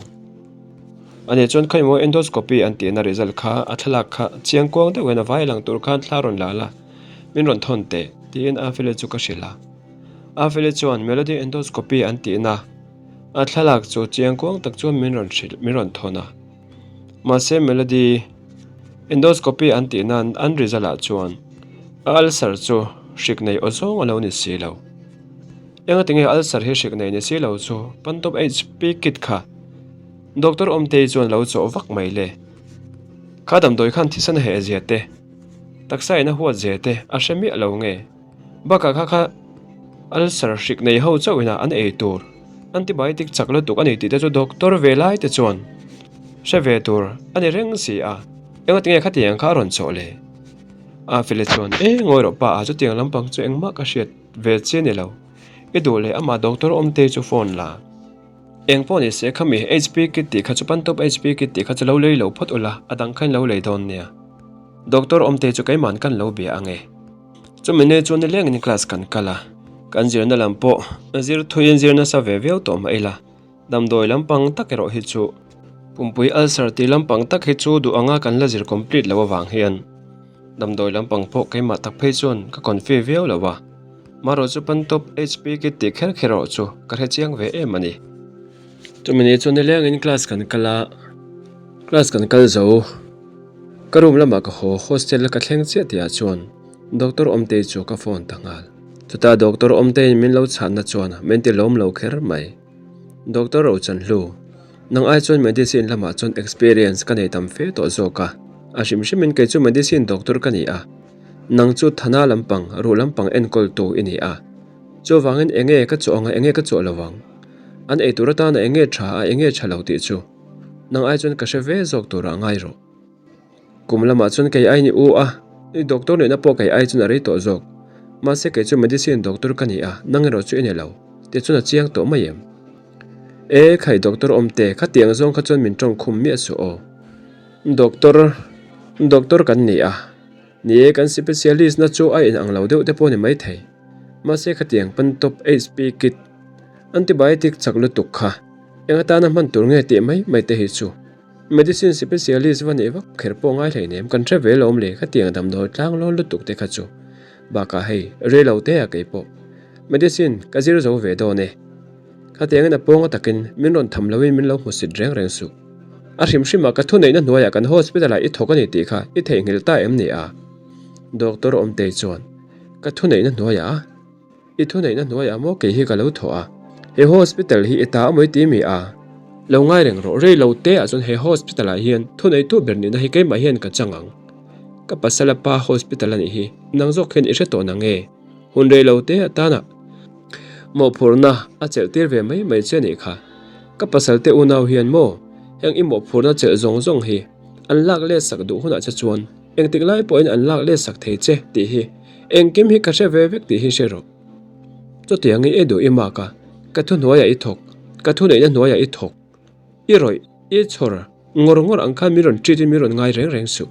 Ani chuan khawimaw endoscopy an tihna result kha a thlalak kha chiang kuang deuh hian a vai lang tur khan thla rawn la la min rawn thawn teh tiin a feli chu ka hrilh a. A feli chuan Melody endoscopy an tihna A thlalak chu chiang kuang tak chuan min rawn hrilh min rawn thawn a. Mahse Melody endoscopy an tih nan an result ah chuan a ulcer chu hrik nei aw zawng a lo ni si lo. Engati nge ulcer hi hrik nei ni si lo chu Pantop HP kit kha Doctor Awmtei chuan lo chawh vak mai le. Kha damdawi khan thisen a heh zia te, taksa in a huat zia te a hre miah lo nge. Bakah kha kha ulcer hrik nei ho chauh ina an ei tur antibiotic chak lutuk a ni tih te chu doctor ve lai te chuan hre ve tur a ni reng si a, engatinge khatiang kha a rawn chawh le? A fele chuan e ngawi rawh pa a chutiang lampang chu engmah ka hriat ve chi a ni lo, i duh leh amah doctor awmte chu phone la. Eng pawh ni se khami HP kit tih kha chu pantop HP kit tih kha chu lo lei lo phawt ula a dang kha in lo lei dawn nia. Doctor awmte chu keiman kan lo bia ange. Chumi ni chu nilengin class kan kal a, kan zirna lam pawh zir thuiin zir nasa ve viau tawh mah ila, damdawi lampang tak erawh hi chu Pumpui ulcer tih lampang tak hi chu duh anga kan la zir complete loh avang hian damdawi lampang pawh keimah tak phei chuan ka confi viau lo a, marawh chu pantop HP kit tih kher kher erawh chu ka hre chiang ve em a ni. Chumi ni chuan nilengin class kan kal a, class kan kal zo. Ka room lamah ka haw hostel ka thleng chiah tihah chuan Doctor Awmtei chu ka phone ta nghal. Chutah Doctor Awmteiin min lo chhanna chuan min ti lawm lo kher mai. Doctor Rochanhlu, nang ai chuan medicine lamah chuan experience ka nei tam fe tawh zawk a, a hrim hrimin kei chu medicine doctor ka ni a, nang chu thana lampang, ruh lampang enkawltu i ni a. Chuvangin enge ka chawh ang a enge ka chawh lo ang? An eitur atana enge tha a enge tha lo tih chu nang ai chuan ka hre ve zawk turah ngai rawh. Kum lamah chuan kei ai ni u a, i doctor nihna pawh kei ai chuan a rei tawh zawk. Mahse kei chu medicine doctor ka ni a, nang erawh chu i ni lo. Tih chuan a chiang tawh mai em? E khai doctor awm te, khatiang zawng kha chuan min tawng khum miah suh aw. Doctor, doctor kan ni a. Ni e, kan specialist na chu a inang lo deuh te pawh ni maithei. Mahse khatiang pan top HP kit, antibiotic chak lutuk kha eng atana hman tur nge tih mai mai te hi chu. Medicine specialist va neih vak kher pawh ngai hleinem kan hre ve lawm le khatiang damdawi tlang lawn lutuk te kha chu. Bakah hei, rei lo te a kei pawh. Medicine ka zir zo ve dawn e. Khatiangin a pawnga takin min rawn tham loin min lo hmusit reng reng suh. A hrim hrimah ka thuneihna hnuaiah kan hospital ah i thawk a ni tih kha i theihnghilh ta em ni a? Doctor Awmtei chuan, Ka thuneihna hnuaiah a? I thuneihna hnuaiah maw kei hi ka lo thawh a, he hospital hi i ta a mawi ti mi a? Lo ngai reng rawh, rei lo te ah chuan he hospital ah hian thuneitu ber nihna hi keimah hian ka chang ang. Ka pasal a pa hospital a nih hi, nang zawk hian i hre tawh nang e? Hun rei lo te atana mawhphurhna a chelh tir ve mai mai che nih kha. Ka pasal te unau hian maw heng i mawhphurhna chelh zawng zawng hi an lak let sak duh hunah che chuan engtik lai pawhin an lak let sak thei che tih hi engkim hi ka hre ve vek tih hi hre rawh. Chutiangin i duh i mak a, ka thuhnuaiah i thawk, ka thuneihna hnuaiah i thawk. I rawih, i chhawr ngawr ngawr ang khan min rawn treat in min rawn ngai reng reng suh.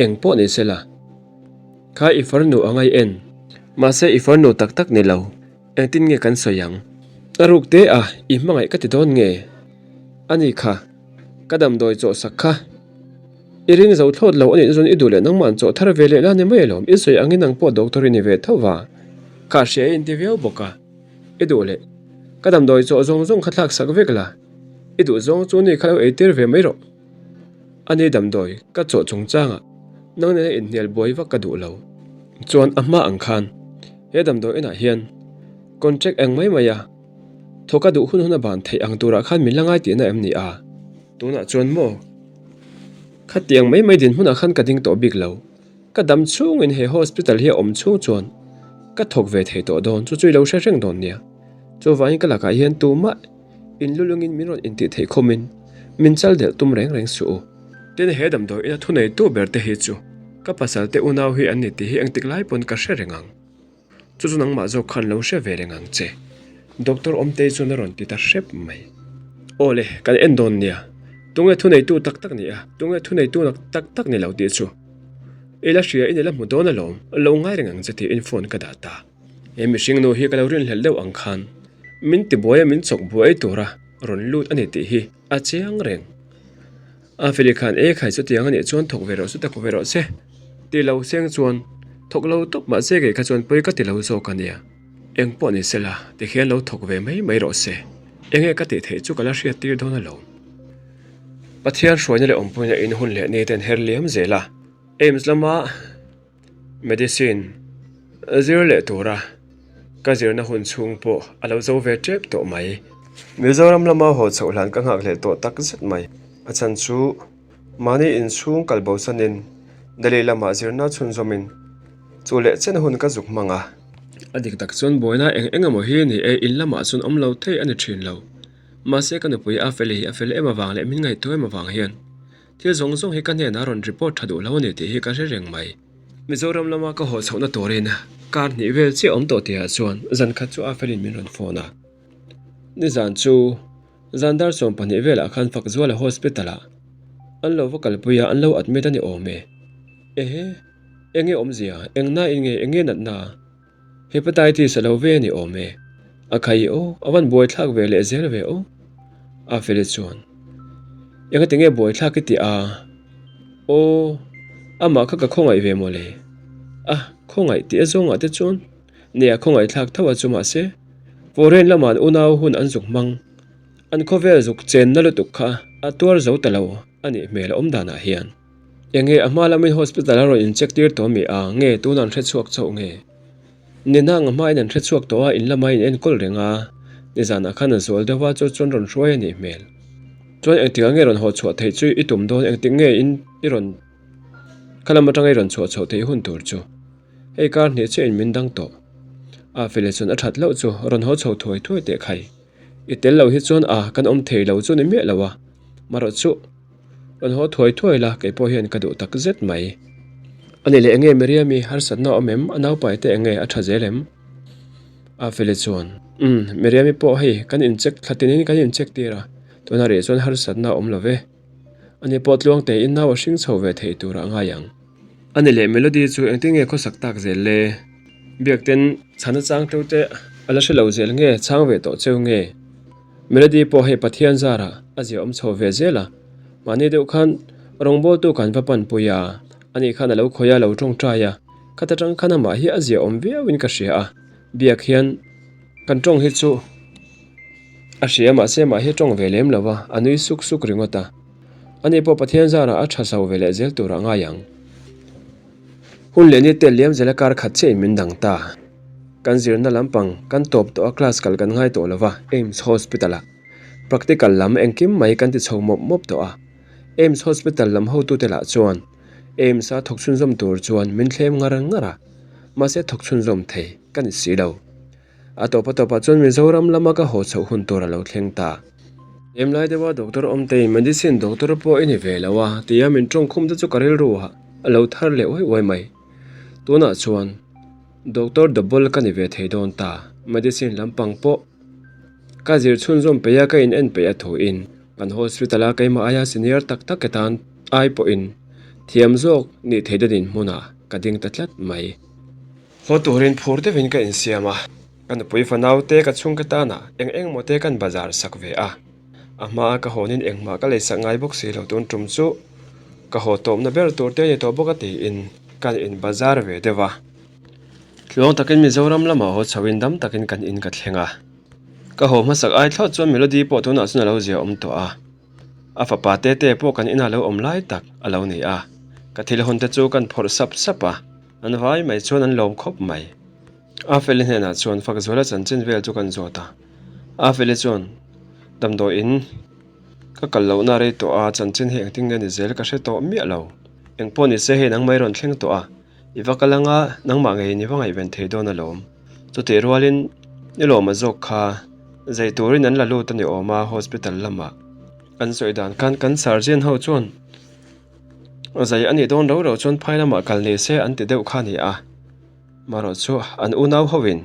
Eng pawh ni sela, kha i farnu a ngai en. Mahse i farnu tak tak ni lo, engtin nge kan sawi ang? A ruk te a, i hmangaih ka ti dawn nge? Ani kha, ka damdawi chawh sak kha. I ring zo thlawt lo anih chuan i duh leh nangmah an chawh thar ve leh la ni mai alawm, i sawi angin nang pawh doctor i ni ve tho va. Kha hria i inti viau bawk a. I duh leh, ka damdawi chawh zawng zawng kha thlak sak vek la, i duh zawng chu ni kha lo ei tir ve mai rawh. A ni damdawi ka chawh chungchangah nang nena inhnial buai vak ka duh lo. Chuan a hma ang khan he damdawi inah hian contract eng mai mai a thawk a duh hun hun a ban theih ang turah khan min la ngai tihna em ni a? Tunah chuan maw? Khatiang mai mai dinhmunah khan ka ding tawh bik lo. Ka dam chhungin he hospital hi a awm chhung chuan ka thawk ve thei tawh dawn, chu chu i lo hre reng dawn nia. Chuvangin ka lakah hian tumah inlulungin min rawn intih theih khawmin min chal delh tum reng reng suh u. Tin, he damdawi ina thuneitu ber te hi chu ka pasal te unau hi an ni tih hi engtik lai pawn ka hre reng ang. Chu chu nangmah zawk khan lo hre ve reng ang che. Doctor Awmtei chuan a rawn ti ta hrep mai. Aw le, kan en dawn nia. Tunge thuneitu tak tak ni a, tunge thuneitu tak tak ni lo tih chu. I la hria in i la hmu dawn alawm, lo ngai reng ang che tiin phone ka dah ta. He mihring nu hi ka lo rinhlelh deuh ang khan min tibuai a min chawk buai tura rawn lut a ni tih hi a chiang reng. A Feli khan e khai chutiang a nih chuan thawk ve rawh se thawk ve rawh se ti lo seng chuan thawk lo tawp mahse kei kha chuan pawi ka ti lo zawk a nia. Eng pawh ni sela tikhian lo thawk ve mai mai rawh se. Enge ka tih theih chu ka la hriat tir dawn alawm. Pathian hruaina leh awmpuina in hun leh ni ten her liam zel a, AIIMS lama medicine zir leh tura ka zirna hun chhung pawh a lo zo ve tep tawh mai. Mizoram lama haw chhoh hlan ka nghak leh tawh tak zet mai. A chhan chu mahni inchhung kal bo sanin Delhi lamah zirna chhunzawmin chu leh chen hun ka zuk hmang a. A dik tak chuan buaina eng eng emaw hi ni e, in lamah chuan awm lo thei a ni thin lo. Mahse ka nupui a fel hi a fel em avang leh min ngaihtuah em avang hian thil zawng zawng hi ka hnenah rawn report tha duh lo a ni tih hi ka hre reng mai. Mizoram lama ka haw chhohna turin kar hnih vel chiah awm tawh tihah chuan zan khat chu a felin min rawn phone a. Nizan chu zan dar 12 velah khan Fakzuala hospital ah an lo va kalpui a, an lo admit a ni awm e. Ehe, enge awmzia, engna in nge, enge natna? Hepatitis a lo ve a ni awm e. A khai aw, a van buai thlak ve leh zel ve aw. A feli chuan. Engati nge buaithlak i tih a? Aw, amah kha ka khawngaih ve mawle. A, khawngaih tih a zawngah te chuan nia khawngaihthlak tho a chu mahse, foreign lamah an unau hun an zuk hmang. An khawvel zuk chenna lutuk kha a tuar zo ta lo a nih hmel a awm danah hian. Enge a hma lamin hospital a rawn in check tir tawh mi a nge tunah an hrechhuak chauh nge? Ninang a hmain an hrechhuak tawh a in lama in enkawl reng a, nizanah khan a zual deuh a chu chuan rawn hruai a nih hmel. Chuan engtikah nge rawn haw chhuah theih chu i tum dawn engtik nge in i rawn kha lam atanga i rawn chhuah chhoh theih hun tur chu hei kar hnih chiah in min dang tawh. A fele chuan a that loh chu rawn haw chho thuai thuai teh khai. I tel lo hi chuan a kan awm thei lo chu ni miah lo a, marawh chu rawn haw thuai thuai la kei pawh hian ka duh tak zet mai. A ni leh enge Miriami harsatna a awm em? A naupai te enge a tha zel em? A feli chuan, Umm, Miriami pawh hei kan incheck thla tinin kan incheck tir a, tunah rih chuan harsatna a awm lo ve. Ani pawh tluang tein nau a hring chho ve thei turah a ngai ang. A ni leh Melody chu engtin nge khawsak tak zel le? Biakten chhana chang teuh te a la hre lo zel nge chhang ve tawh cheu nge? Melody pawh hei Pathian zarah a ziaawm chho ve zel a, mahni deuh khan rawngbawltu kan va panpui a, ani khan a lo khawih a lo tawngtai a, khata tang khan amah hi a ziaawm viauin ka hria a, biak hian kan tawng hi chu a hria mahse amah hi a tawng ve lem lo a, a nui suk suk ringawt a. Ani pawh Pathian zarah a tha zo ve leh zel tur a ngai ang. Hun leh ni tel liam zela kar khat chiah in min dang ta. Kan zirna lampang kan tawp tawh a class kal kan ngai tawh lo va AIMS Hospital ah practical lam engkim mai kan ti chho mawp mawp tawh a. AIMS Hospital lam hotute lah chuan AIMS a thawk chhunzawm tur chuan min thlem ngar ngar a, mahse thawk chhunzawm thei ka ni si lo. A tawp a tawpah chuan Mizoram lama ka haw chhoh hun tur a lo thleng ta. Hemlai deuha doctor awmtei medicine doctor pawh i ni ve lo a tia min tawngkhum te chu ka rilru ah a lo thar leh uai uai mai. Tunah chuan doctor double ka ni ve thei dawn ta, medicine lampang pawh ka zir chhunzawm peih a ka in en peih a thuin kan hospital a keimah aia senior tak tak ke tan ai pawhin thiam zawk nih theih te dinhmunah ka ding ta tlat mai. Haw turin phur deuhin ka insiam a, ka nupui fanaute ka chhungte tanah eng eng maw te kan bazar sak ve a, a hmaa ka hawnin engmah ka leisak ngai bawk si lo tun tum chu ka haw tawpna ber tur te a ni tawh bawk a tiin kan in bazar ve deuh a. Tluang takin Mizoram lamah haw chhoin dam takin kan in ka thleng a, ka haw hmasak ai thlawt chuan Melody pawh tunah chuan a lo zia awm tawh a, a fapa tete pawh kan inah lo awm lai tak a lo ni a, ka thil hawn te chu kan phawrh sap sap a. An vai mai chuan an lawm khawp mai. Afeli hnenah chuan Fakzuala chanchin vel chu kan zawt a. Afeli chuan, Damdawiin ka kal lohna rei tawh a, chanchin hi engtin nge ni zel ka hre tawh miah lo. Engpawh ni se hei nangmah i rawn thleng tawh a, i va kal anga nangmah ngeiin i va ngaihven thei dawn alawm. Chutih rualin i lawma zawk kha zei turin an la lut a ni awm a hospital lamah. An sawi dan khan kan surgeon ho chuan Zai a nih dawn ro ro chuan phai lamah kal ni se an ti deuh kha a ni a. Marawh chu an unau hoin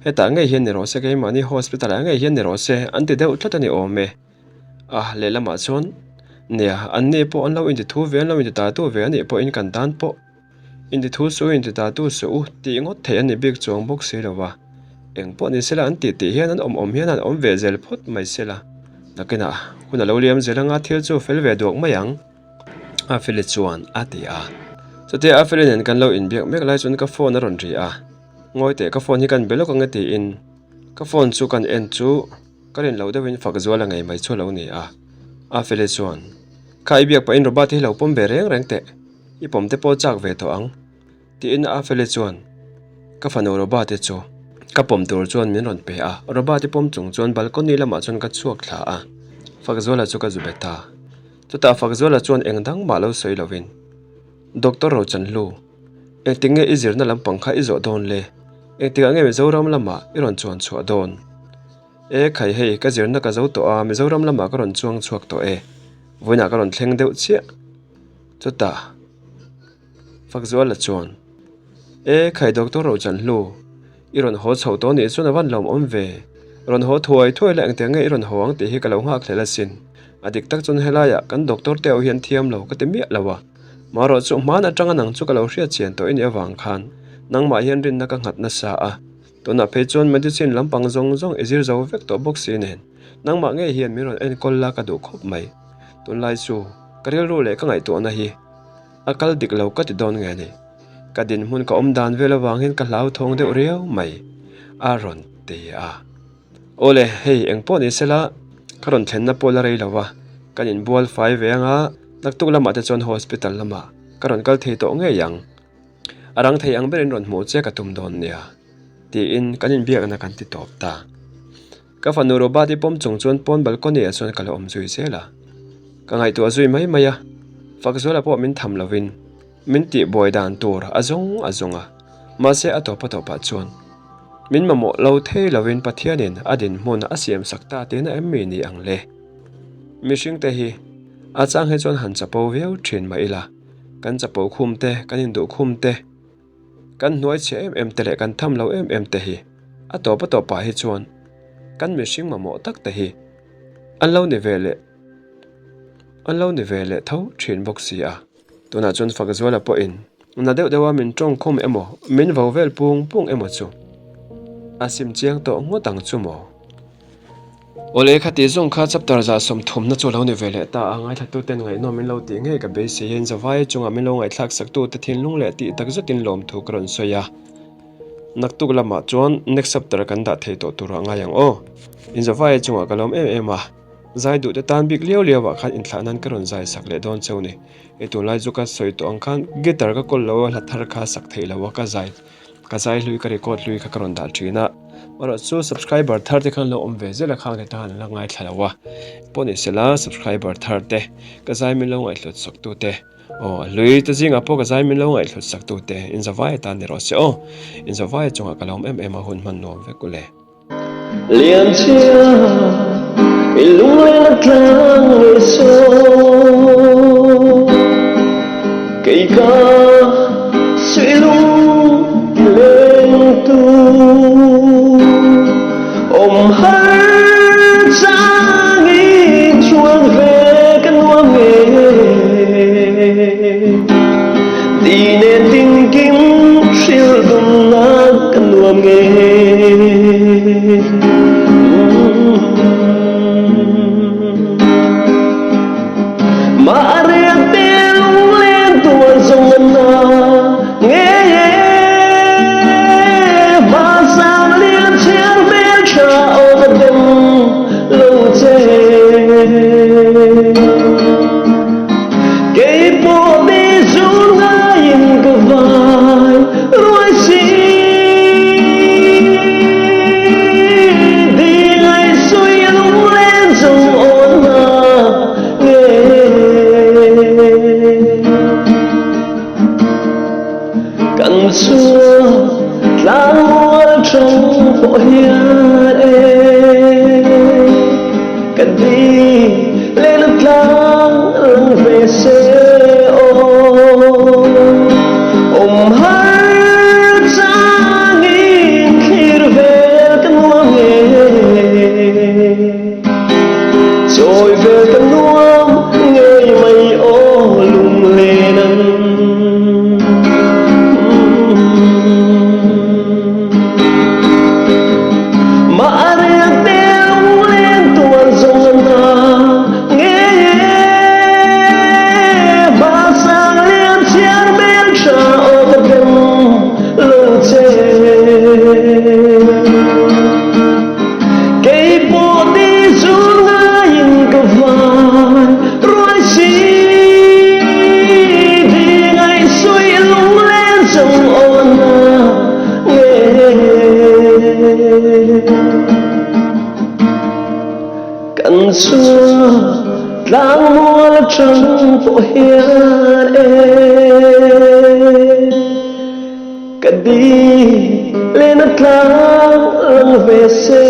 hetah ngei hian ni rawh se keimahni hospital ah ngei hian ni rawh se an ti deuh tlat a ni awm e. A lehlamah chuan nia anni pawh an lo intithu ve an lo intitatu ve a nih pawhin kan tan pawh Intithu suh u, intitatu suh u tih ngawt theih a ni bik chuang bawk si lo va. Eng pawh ni sela an tih tih hian an awm awm hian an awm ve zel phawt mai sela. Nakinah hun a lo liam zel anga thil chu fel ve duak mai ang. Afeli chuan a ti a. Chutia Afeli nen kan lo inbiak mek lai chuan ka phone a rawn ri a. Ngawi teh ka phone hi kan be lawk ang e tiin ka phone chu kan en chu ka rin loh deuhin fak zual a ngei mai chu a lo ni a. Afeli chuan, Kha i biak pahin Robert hi lo pawm ve reng reng teh. I pawm te pawh chak ve tawh ang, tiin Afeli chuan ka fanu Robert-i chu ka pawm tur chuan min rawn pe a. Robert-i pawm chung chuan balcony lamah chuan ka chhuak thla a, Fakzuala chu ka zu bet a. Chutah Fakzuala chuan eng dang mah lo sawi lovin, Doctor Rochanhlu, engtik nge i zirna lampang kha i zawh dawn le? Engtikah nge Mizoram lamah i rawn chuan chhuah dawn? E khai hei, ka zirna ka zo tawh a, Mizoram lamah ka rawn chuang chhuak tawh e. Vawiinah ka rawn thleng deuh chiah. Chutah Fakzuala chuan, E khai Doctor Rochanhlu, i rawn haw chhoh tawh nih chuan a van lawm awm ve. Rawn haw thuai thuai la engtiang nge i rawn haw ang tih hi ka lo nghak hlel asin. A dik tak chuan helaiah kan doctor te ho hian thiam lo ka ti miah lo a. Marawh chu hman atanga nang chu ka lo hriat chian tawh i nih avang khan nangmah hian rinna ka nghat nasa a. Tunah phei chuan medicine lampang zawng zawng i zir zo vek tawh bawk si nen nangmah ngei hian min rawn enkawl la ka duh khawp mai. Tunlai chu ka rilru leh ka ngaihtuahna hi a kal dik lo ka ti dawn nge ni? Ka dinhmun ka awm dan vel avang hian ka hlauthawng deuh riau mai, a rawn ti a. Awle, hei eng pawh ni sela, ka rawn thlenna pawh la rei lo va, kan inbual fai ve anga naktuk lamah te chuan hospital lamah ka rawn kal thei tawh ngei ang. A rang thei ang berin rawn hmuh che ka tum dawn nia, tiin kan inbiakna kan ti tawp ta. Ka fanu Robert-i pawm chung chuan pawn balcony ah chuan ka la awm zui zel a. Ka ngaihtuah zui mai mai a, Fakzuala pawh min tham lovin min tihbuai dan tur a zawng a zawng a, mahse a tawp a tawpah chuan min mamawh lo thei lovin Pathianin a dinhmun a siam sak ta tihna em mi ni ang le? Mihringte hi a chang hi chuan han chapo viau thin mah ila, kan chapo khum te, kan induh khum te, Kan hnuai chhe em em te leh kan tham lo em em te hi a tawp a tawpah hi chuan kan mihring mamawh tak te hi an lo ni ve leh an lo ni ve leh tho thin bawk si a. Tunah chuan Fakzuala pawhin na deuh deuha min tawngkhum emaw min vo vel pung pung emaw chu a sim chiang tawh ngawt ang chu maw? Awle khati zawng kha chapter 30 na chu lo ni ve leh ta a, ngaithlatuten ngaihnawm min lo tih ngei ka beisei hian Zavai chungah min lo ngaihthlak saktute thinlung leh tih tak zetin lawmthu ka rawn sawi a. Naktuk lamah chuan next chapter kan dah thei tawh turah ngai ang aw. In Zavai chungah ka lawm em em a, zai duhte tan bik liau liau ah khan inthlah nan ka rawn zai sak leh dawn cheu ni. Hei tunlai chu ka sawi tawh ang khan guitar ka kawl lo a, hla thar kha sak theih lo a ka zai. Ka zai hlui ka record hlui kha ka rawn dah thin a, erawh chu subscriber thar te khan lo awm ve zel a khang te tan la ngaithla lo a, pawh ni sela subscriber thar te ka zai min lo ngaihhlut sak tu te aw a hlui te zingah pawh ka zai min lo ngaihhlut sak tu te inzavai atan ni rawh se aw inzavai chungah ka lo awm em em a hun hman nuam vek ule. Lian chhia i lunglen a tlang ngei saw Kei ka suih lung ti leng tu Awm har chang in chuan ve ka nuam ngei Di nen tinkim hril dumnak ka nuam ngei. Mah riak te lunglen tuan zong an na ngei e Mah sang lian chiar bel tha o ka dem lo che. Kei pawh ni zun ngaiin ka vai ruai si Di ngaihsui lunglen zawng awn na nge Kan chhuah tlangmual ṭang pawh hian e Ka di len tlang lang ve se aw Awm har changin thlir vel ka nuam nge Chawi vel ka nuam ngei mai aw lunglen an. Mah riak te lunglen tuar zong an na ngei e Mah sang lian chiar bel tha aw ka dem lo che Kei pawh ti zun ngaiin ka vai ruai si Di ngaihsuih lunglen zong aw an na Kan chhuah tlangmual atang pawh hian e Ka di len a tlang lang ve se.